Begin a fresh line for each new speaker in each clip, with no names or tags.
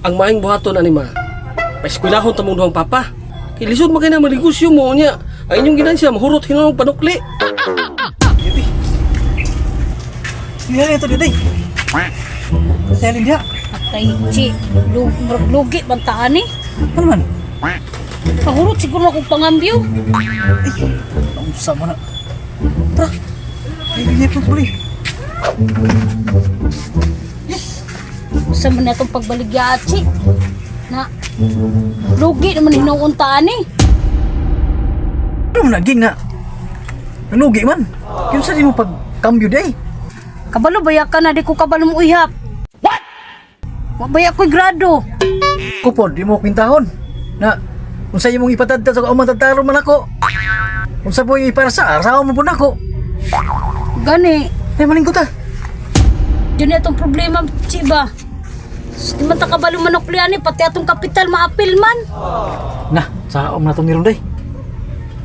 Ang maayong buhaton ani, ma. Paeskwelahon ta mong duhang papa. Kay lisod man kay na manegosyo mo niya. Ang inyong ginansya mahurot hinuon panukli.
Sige ito dito. Selling diha.
Atay, chi, murag lugi man ta ani.
Ano man?
Pahurot siguro akong pangambyo.
Ay, unsa man na. Tara. Ay, bigay po puli.
Sa man na itong pagbaligya, chi. Na, lugi naman hinuon ta ani.
Ano man naging na? Nalugi man. Kinsa di mo pag cambio day?
Kabalo baya ka na, di ko kabalo mo ihap. What? Wa baya ko'y grado.
Kupod, di mo kwintahon. Na unsa imong ipatadtad sa umang tadtaron man ako. Unsa po yung iparasa, arsaon mo po nako.
Gani,
Ay, malingkot ah.
yun na itong problema, chi ba? Di man ta kabalo manukli ani, pati atong kapital maapil man.
Na, sa om na itong niron day.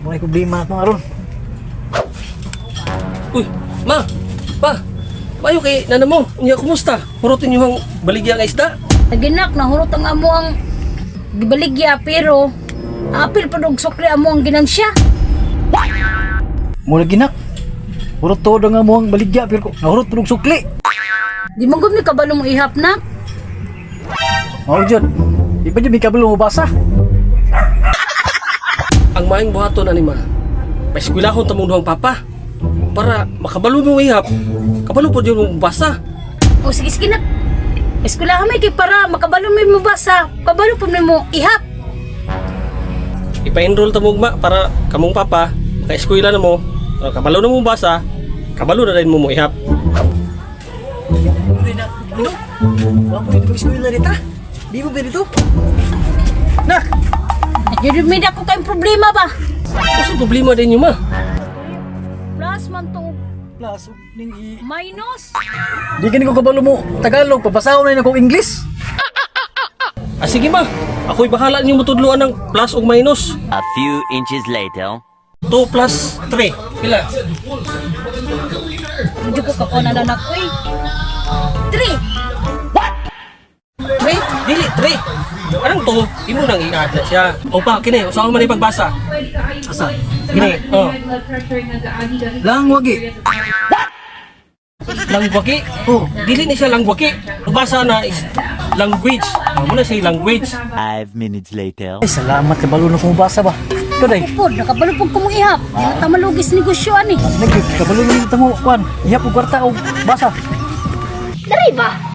Muna problema na itong aron.
Uy, ma, pa. Maayo kay nana mo. Unya kumusta? Hurot inyong baligya nga isda.
Naginak, nahurot ang amo ang gibaligya, pero apil pa dog sukli amo ang ginansya.
Mula ginak. Hurot to nga mo ang baligya pero nahurot tulog sukli.
Di man gud mi kabalo mo ihap na.
Mao jud. Di pa jud mi kabalo mo basa.
Ang maayong buhaton ani, ma. Paeskwelahon ta mong duhang papa. Para makabalo mo ihap. Kabalo po yun mo basa.
O sige sige na. Eskwelahan may kay para makabalo may mabasa, kabalo pa mo ihap.
Ipa-enroll ta mo ma para kamong papa maka-eskwela na mo. Para kabalo na mo basa, kabalo na rin mo mo ihap.
Hindi na. Ano? Wala po dito mag-eskwela dito. Di mo ba dito? Nak!
Yun may dako kayong problema ba?
Kasi problema din yun, ma.
Plus man to
Plus, ning i...
minus.
Di gani ko kabalo mo Tagalog, papasaon na yun akong English.
Ah, sige ma, ako'y bahala ninyo matudluan ng plus o minus.
A few inches later.
2 plus 3. Pila?
Medyo ko kako na nanak oy. 3.
3? Dili, 3. Anong 2? Imo nang i-add na siya. O pa, kini, usaha man ipagbasa.
Asa?
Kini, oh.
Lang wagi.
Langwaki.
Oh,
Dili ni siya langwaki. Basa na is language. Ah, muna siya language.
5 minutes later.
Ay, salamat kabalo na kong basa ba. Ikaw day.
Upod, nakabalo pug ko mo ihap. Di na ta malugis negosyo ani.
Nag kabalo na yung tamo kwan. Ihap og kwarta og basa.
Dari ba?